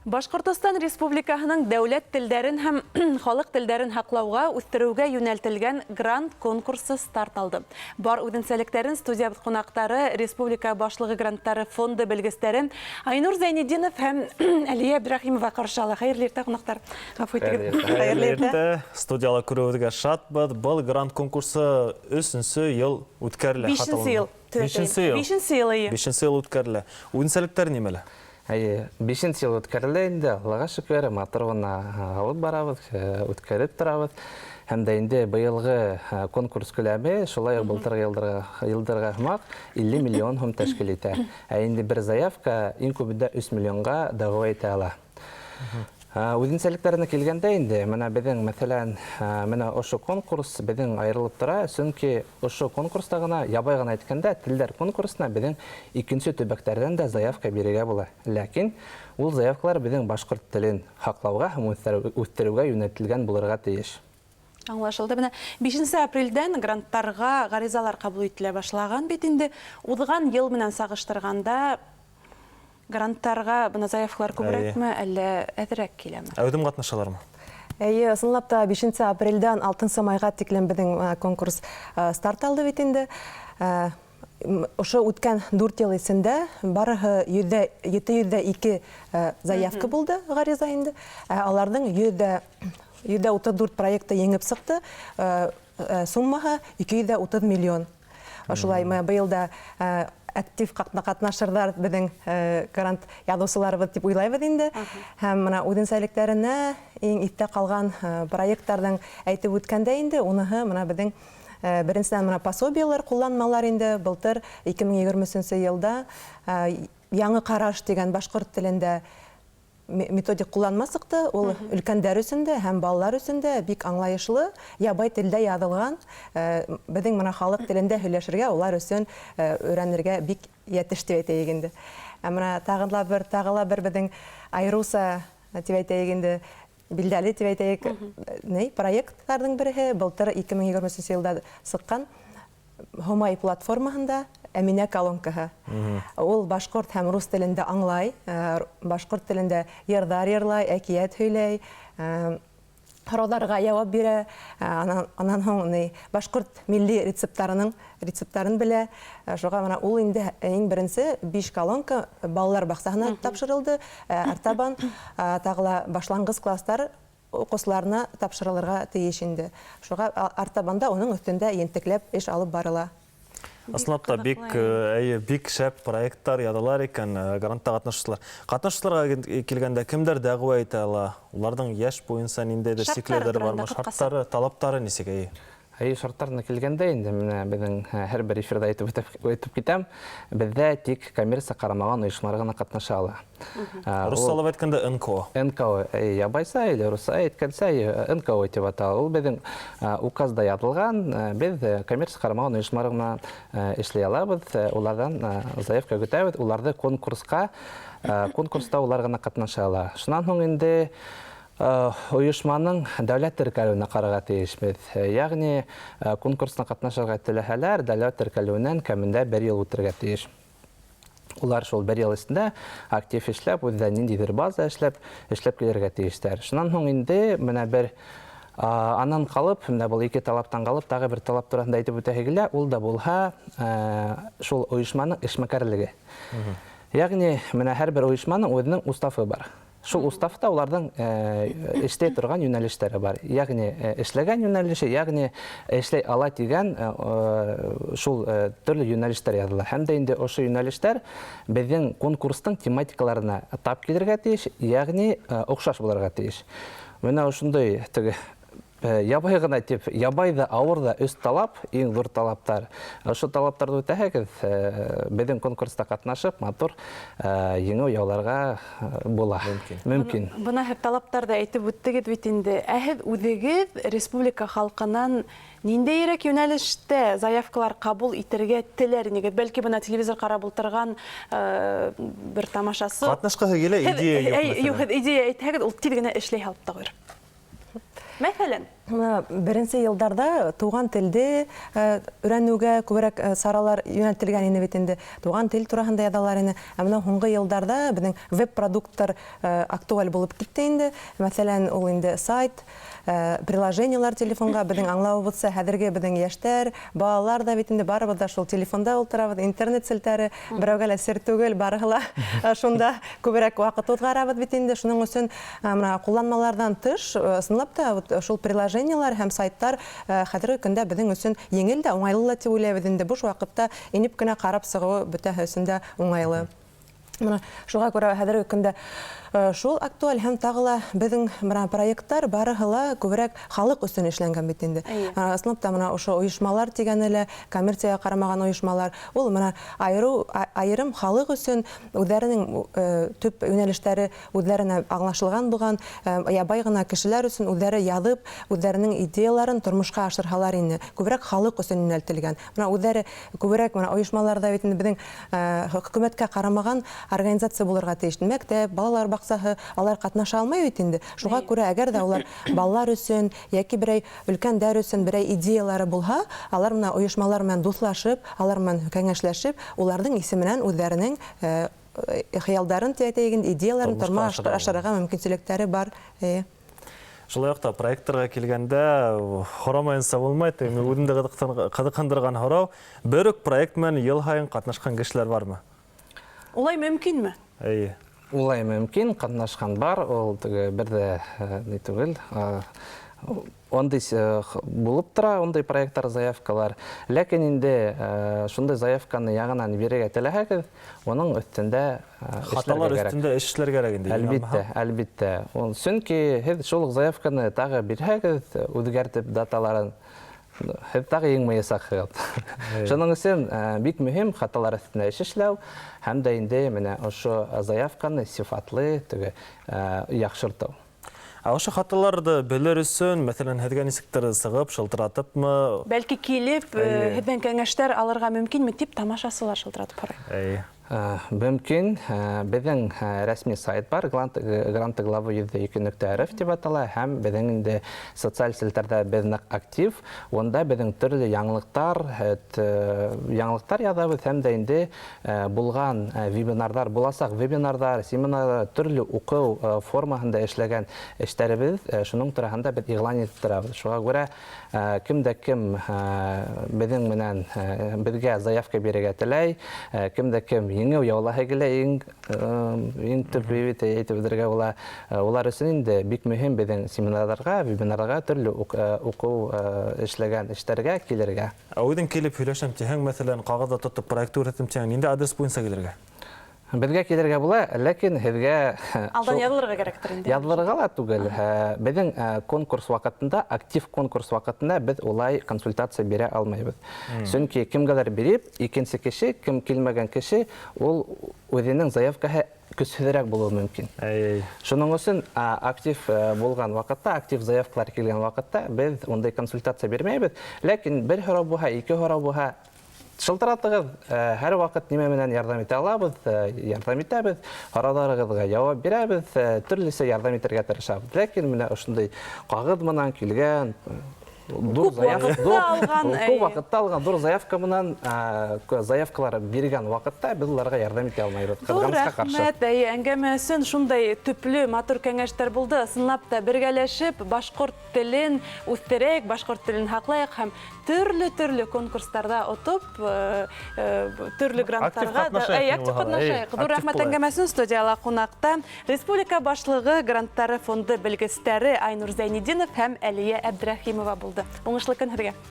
Башҡортостан Республикаһының дәүләт телдәрен һәм халыҡ телдәрен һаҡлауға, үҫтереүгә йүнәлтелгән грант конкурсы старт алды. Бар үҙенсәлектәрен студиябыҙ ҡунаҡтары, республика Башлығы гранттары фонды белгестәре Айнур Зәйнетдинов һәм Әлиә Әбдрәхимова ҡаршы ала. Хәйерле иртә, ҡунаҡтар! Ғәфү итегеҙ. Хәйерле иртә! Студияла күреүебеҙгә шатбыҙ. Был грант конкурсы өсөнсө йыл үткәрелә. Бишенсе йыл. Бишенсе йыл. Бишенсе йыл, эйе. Бишенсе йыл үткәрелә. Үҙенсәлектәре нимәлә? Әйе, бишенсе йыл үткәрелә инде, Аллаға шөкөр, матур ғына алып барабыҙ, үткәреп торабыҙ. Һәм дә инде быйылғы конкурс күләме шулай ук былтырғы йылдарға һымаҡ 50 миллион һум тәшкил итә. Ә инде бер заявка иң күбендә 3 миллионга дәгъва итә ала. Үҙенсәлектәренә килгәндә инде, менә беҙҙең, мәҫәлән, менә ошо конкурс беҙҙең айырылып тора, сөнки ошо конкурста ғына, ябай ғына әйткәндә, телдәр конкурсына беҙҙең икенсе төбәктәрҙән дә заявка бирергә була. Ләкин ул заявкалар беҙҙең башҡорт телен һаҡлауға һәм үҫтереүгә йүнәлтелгән булырға тейеш. Аңлашылды. Менә 5 апрелдән гранттарға ғаризалар ҡабул ителә башлаған бит инде. Уҙған йыл менән сағыштырғанда гранттарға бына заявкалар күберәкме, әллә әҙерәк киләме? Әүҙем ҡатнашалармы? Эйе, ысынлап та 5 апрелдән 6 майға тиклем беҙҙең конкурс старт алды бит инде. Ошо үткән 4 йыл эсендә барыһы 702 заявка булды, ғариза инде. Ә аларҙың 134 проекты еңеп сыҡты. Суммаһы 230 миллион. Шулай быйыл да актив ҡатнашырҙар беҙҙең грант яҙыусыларыбыҙ тип уйлайбыҙ инде. Һәм бына үҙенсәлектәренә иң иҫтә ҡалған проекттарҙың әйтеп үткәндә инде, уныһы бына беҙҙең беренсенән бына пособиелар, ҡулланмалар инде. Былтыр 2023 йылда «Яңы ҡараш» тигән башҡорт телендә методик ҡулланма сыҡты. Ул өлкәндәр өсөн дә һәм балалар өсөн дә бик аңлайышлы, ябай телдә яҙылған, беҙҙең бына халыҡ телендә һөйләшергә улар өсөн өйрәнергә бик йәтеш тип әйтәйек инде. Ә бына тағы ла бер беҙҙең айырыуса тип әйтәйек инде, билдәле тип әйтәйек, ни проекттарҙың береһе былтыр 2023 йылда сыҡҡан Һомай платформаһында Әминә колонкаһы. Ул башҡорт һәм рус телендә аңлай, башҡорт телендә йырҙар йырлай, әкиәт һөйләй, һорауҙарға яуап бирә. Анан һуң ни башҡорт милли рецепттарының рецепттарын белә. Шуға бына ул инде иң беренсе 5 колонка балалар баҡсаһына тапшырылды. Артабан тағы ла башланғыс класстар уҡыусыларына тапшырылырға тейеш инде. Шуға артабанда уның өҫтөндә ентекләп эш алып барыла. Ысынлап та бик, әйе, бик шәп проекттар яҙалар икән грантта ҡатнашыусылар. Ҡатнашыусыларға килгәндә кемдәр дәғүә итә ала? Уларҙың йәш буйынса ниндәйҙер сикләүҙәре бармы? Шарттары, талаптары нисек, әйе? Әйе, шарттарына килгәндә инде менә беҙҙең һәр бер эфирҙа әйтеп үтеп китәм, беҙҙә тик коммерция ҡарамаған ойошмалар ғына ҡатнаша ала. Руссалап әйткәндә НКО. НКО, ябайса или русса әйткәнсә, НКО тип атала. Ул беҙҙең указда яҙылған, беҙ коммерция ҡарамаған ойошмалар ғына эшләй алабыҙ, уларҙан заявка көтәбеҙ, уларҙы конкурста улар ғына ҡатнаша ала. Шунан һуң инде ойошманың дәүләт теркәлеүенә ҡарарға тейешбеҙ. Ягъни конкурсына ҡатнашырға теләһәләр, дәүләт теркәлеүенән кәмендә бер йыл үтергә тейеш. Улар шул бер йыл эсендә актив эшләп, үҙҙә ниндәйҙер база эшләп, эшләп килергә тейештәр. Шунан һуң инде менә бер анан ҡалып, менә был ике талаптан ҡалып, тағы бер талап тураһында әйтеп үтәһе килә, ул да булһа шул ойошманың эшмәкәрлеге. Ягъни менә һәр бер ойошманың үҙенең уставы бар. Шул уставта уларҙың эшләй торған йүнәлештәре бар. Ягъни эшләгән йүнәлеше, ягъни эшләй ала тигән шул төрлө йүнәлештәр яҙыла. Һәм дә инде ошо йүнәлештәр беҙҙең конкурстың тематикаларына тап килергә тейеш, ягъни оҡшаш булырға тейеш. Менә ошондай теге ябай ғына тип, ябай ҙа, ауыр ҙа өс талап, иң ҙур талаптар. Ошо талаптарҙы үтәһәгеҙ, беҙҙең конкурста ҡатнашып, матур еңеү яуларға була. Мөмкин. Мөмкин. Бына һеҙ талаптарҙы әйтеп үттегеҙ бит инде. Ә һеҙ үҙегеҙ республика халҡынан ниндәйерәк йүнәлештә заявкалар ҡабул итергә теләр инегеҙ? Бәлки бына телевизор ҡарап ултырған бер тамашасы. Ҡатнашҡыһы килә, идея юҡ, мәҫәлән. Юҡ, һеҙ идея әйтһәгеҙ, ул тиҙ генә эшләй һалып та ҡуйыр. Мәҫәлән. Беренсе йылдарҙа туған телде өйрәнеүгә күберәк саралар йүнәлтелгән ине бит инде. Туған тел тураһында яҙалар ине. Ә бына һуңғы йылдарҙа беҙҙең веб-продукттар актуаль булып китте инде. Мәҫәлән, ул инде сайт, приложениелар телефонға. Беҙҙең аңлауыбыҙса, хәҙерге беҙҙең йәштәр, балалар ҙа бит инде барыбыҙ ҙа шул телефонда ултырабыҙ, интернет селтәре берәүгә лә сер түгел, барыһы ла шунда күберәк ваҡыт уҙғарабыҙ бит инде. Шуның өсөн бына ҡулланмаларҙан тыш, ысынлап та, вот шул приложениелар һәм сайттар хәҙерге көндә беҙҙең өсөн еңел дә, уңайлы ла тип уйлайбыҙ инде. Буш ваҡытта инеп кенә ҡарап сығыуы бөтәһе өсөн дә уңайлы. Бына шуға күрә хәҙерге көндә шул актуаль, һәм тағы ла беҙҙең бына проекттар барыһы ла күберәк халыҡ өсөн эшләнгән бит инде. Ысынлап та, бына ошо ойошмалар тигәне лә, коммерцияға ҡарамаған ойошмалар, ул бына айырым халыҡ өсөн үҙҙәренең төп йүнәлештәре үҙҙәренә аңлашылған булған, ябай ғына кешеләр өсөн үҙҙәре яҙып, үҙҙәренең идеяларын тормошҡа ашырһалар ине. Күберәк халыҡ өсөн йүнәлтелгән. Бына үҙҙәре күберәк бына ойошмаларҙа бит инде беҙҙең хөкүмәткә ҡарамаған организация булырға тейеш. Мәктәп, балалар баҡсаһы, алар ҡатнаша алмай бит инде. Шуға күрә, әгәр ҙә улар балалар өсөн йәки берәй өлкәндәр өсөн берәй идеялары булһа, алар менән ойошмалар менән дуҫлашып, алар менән кәңәшләшеп, уларҙың исеменән үҙҙәренең хыялдарын тип әйтәйек инде, идеяларын тормошҡа ашырырға мөмкинселектәре бар. Шулай уҡ та проекттарға килгәндә һорамайынса булмай, теге мин үҙемде ҡыҙыҡһындырған һорау: бер үк проект менән йыл һайын ҡатнашҡан кешеләр бармы? Улай мөмкинме? Эйе. Улай мөмкин, ҡатнашҡан бар, ул теге бер ҙә ни түгел. Ондай булып тора, ондай проекттар, заявкалар. Ләкин инде шундай заявканы яңынан бирергә теләһәгеҙ, уның өҫтөндә эшләргә Хаталар кәрәк. өҫтөндә эш эшләргә кәрәк инде, Әлбиттә, яңы. әлбиттә. Ул, сөнки һеҙ шул уҡ заявканы тағы бирһәгеҙ, үҙгәртеп даталарын, һеҙ тағы еңмәйәсәкһегеҙ. Шуның өсөн бик мөһим хаталар өҫтөндә эш эшләү һәм дә инде менә ошо заявканы сифатлы теге яҡшыртыу. Ә ошо хаталарҙы белер өсөн, мәҫәлән, һеҙгә нисектер сығып, шылтыратыпмы? Бәлки килеп, һеҙҙән кәңәштәр алырға мөмкинме тип тамашасылар шылтыратып һорай. Мөмкин. Беҙҙең рәсми сайт бар, гранты главы йөҙ ике нөктә эр эф тип атала, һәм беҙҙең инде социаль селтәрҙә беҙ ныҡ актив. Унда беҙҙең төрлө яңылыҡтар яҙабыҙ, һәм дә инде булған вебинарҙар, буласаҡ вебинарҙар, семинарҙар, төрлө уҡыу формаһында эшләгән эштәребеҙ, шуның тураһында беҙ иғлан итеп торабыҙ. Шуға күрә кем дә кем беҙҙең менән беҙгә заявка бирергә теләй, кем дә кем еңеү яулаһы килә, иң төп бит әйтеп бетерергә була. Улар өсөн инде бик мөһим беҙҙең семинарҙарға, вебинарҙарға, төрлө уҡыу эшләгән эштәргә килергә. Ә үҙең килеп һөйләшәм тиһәң, мәҫәлән, ҡағыҙҙа тотоп проект күрһәтәм тиһәң, ниндәй адрес буйынса килергә? Беҙгә килергә була, ләкин һеҙгә Алдан шул яҙылырға кәрәктер инде. Яҙылырға ла түгел. Беҙҙең конкурс ваҡытында, актив конкурс ваҡытында беҙ улай консультация бирә алмайбыҙ. Сөнки кемгәлер биреп, икенсе кеше, кем килмәгән кеше, ул үҙенең заявкаһы көсһөҙөрәк булыуы мөмкин. Шуның өсөн, актив булған ваҡытта, актив заявкалар килгән ваҡытта беҙ ундай консультация бирмәйбеҙ. Ләкин бер һорау булһа, ике һорау булһа, шылтыратығыҙ, һәр ваҡыт нимә менән ярҙам итә алабыҙ, ярҙам итәбеҙ, һорауҙарығыҙға яуап бирәбеҙ, төрлөсә ярҙам итергә тырышабыҙ. Ләкин менә ошондай ҡағыҙ менән килгән, ҙур Күп заявка, ваҡытта ҙур, алған, күп ваҡытта алған ҙур заявка менән заявкалар биргән ваҡытта беҙ уларға ярҙам итә алмайбыҙ. Ҙур Ҡыҙғанысҡа ҡаршы. рәхмәт, әйе, әңгәмә өсөн шундай төплө, матур кәңәштәр булды. Ысынлап та бергәләшеп башҡорт телен үҫтерәйек, башҡорт телен һаҡлайыҡ һәм төрлө-төрлө конкурстарҙа отоп, төрлө Актив гранттарға да, ҡатнашайыҡ, әйе, актив Нурғала, әйе, ҡатнашайыҡ. Ҙур актив рәхмәт булайыҡ. әңгәмә өсөн. Студияла ҡунаҡта Республика Башлығы гранттары фонды белгестәре Айнур Зәйнетдинов һәм Әлиә Әбдрәхимова булды. Уңышлы көн һеҙгә.